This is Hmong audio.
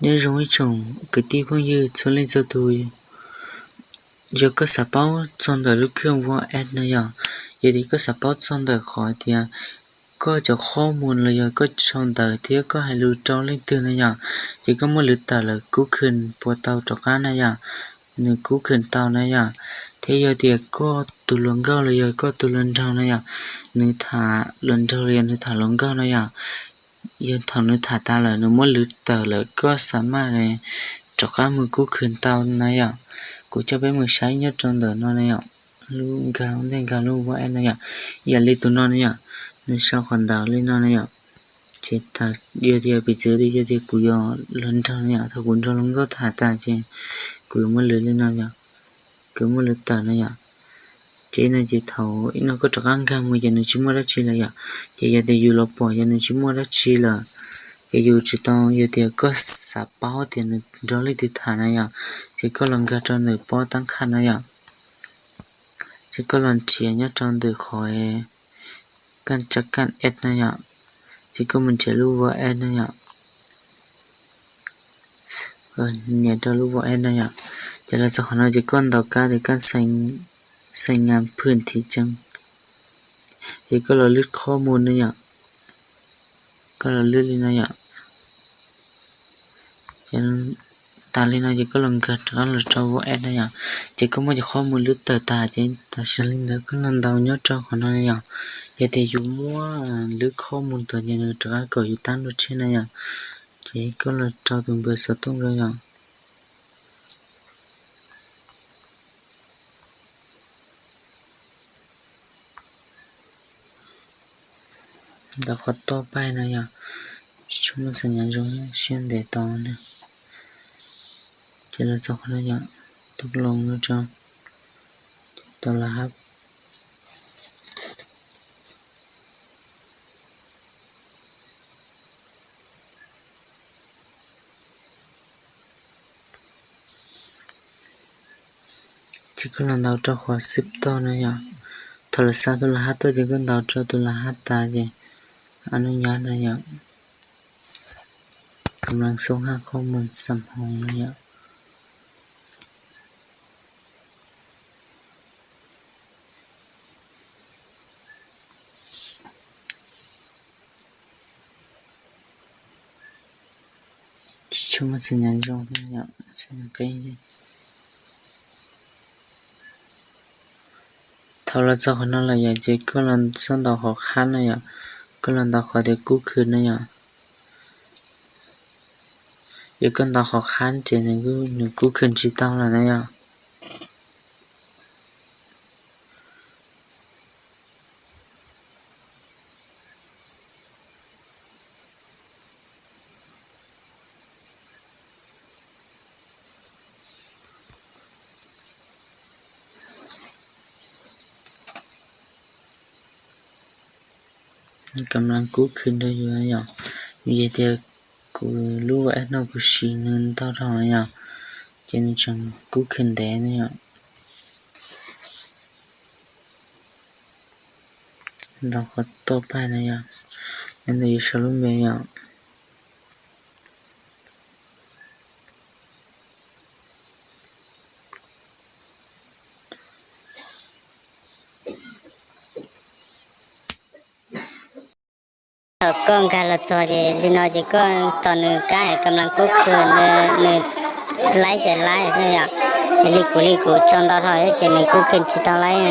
Nyob zoo ib tsoom kwv tij phooj ywg txhua leej txhua tus, yog koj xav paub txog ntawm lub khwj vo es no yom, yog tias koj xav paub txog ntawm qhov tias koj cov qhob mus los yog koj sau ntawv thiab koj hais lus rau leej twg na yom, ces koj muab lwv tawm lawm kub khw puas tau rov qab na yom, nws kub khw tau na yom. Thiab yog tias koj tus hluas nkauj los yog koj tus hluas nraug na yom, nws tham hluas nraug los yog nws tham hluas nkauj na yom, yog thaum nws tham tas lawm nws muab lwv tawm lawm koj xav maj rov qab mus kub khw tau na yom. Kuv coj peb mus saib nyob rau ntawm no na yom, lub nkag ntej nkag lub vo es na yom, yam li tus no na yom, nws sau qhov ntawd li no na yom. Ces yog tias piv txwv tias yog tias kuv yog hluas nraug na yom, thaum kuv nrog hluas nkauj tham tas ces kuv yuav muab lwv li no yom, kuv muab lwv tawm na yom. Ces no ces thaum ib no koj rov qab nkag mus ces nws tsis muaj dab tsi lawm yom. Ces yog tias yus los pom yog nws tsis muaj dab tsi lawm, ces yus tsis tau, yog tias koj xav paub tias nws nrog leej twg tham na yom, ces koj los nkag rau ntawm pob tab qha na yom, ces koj los nrhiav nyob rau ntawm qhov kaj tsab kaj es na yom, ces koj mus nrhiav lub vo es na yom, nias rau lub vo es na yom. Ces los txog qhov no ces koj ntaus kab tias kab xais nyas phwm thiv tsees, ces koj los lwb qhob mus na yom, koj los lwb li no yom. Ces tas li no ces koj los nkag rov qab los rau vo es na yom, ces koj muab cov qhob mus lwb tawm tas ces tam sim li ntawd koj los ntaus nyob rau qhov no na yom. Yog tias yus muab lwb qhob mus tawm ces nws rov qab kom yus tab nrua tshiab na yom, ces koj los rau tus npawb xov tooj rau yom. Ntawm qhov toj paj no yog tsis tshua muaj xas nyav zoo siab ntev tau na. Ces los txog qhov no yog tus loos no tso, tau las hab. Ces koj los ntaus rau qhov xib toj no yom. Thaum lawv xa tus las hab tuaj ces koj ntaus rau tus las hab tas ces a nub nyab no yom, kam las xub haj qhob mus xam hoos no yom. Tsis tshua muaj xas nyav zoo yom. Thaum los txog qhov no lawm yom ces koj los xub ntaus qhov qhab no yom, koj los ntaus qhov tias kub khw no yom. Yog koj ntaus qhov qhab ces nws kub khw tsis tau lawm na yom. Kam las kub khw nrog yus yom. Vim yog tias kuv lub ua app no kuv siv nws ntau dhau na yom, ces nws tseem kub khw ntev na yom. Ntaus qhov toj paj na yom, nyob ntawm yus sau lub npe yom. Thaum koj nkag los txog ces li no ces koj tos nws kab kam las kub khw, nws laib ces laib yom. Li kuv li kuv tso ntau dhau ces nws kub khw tsis tau laib.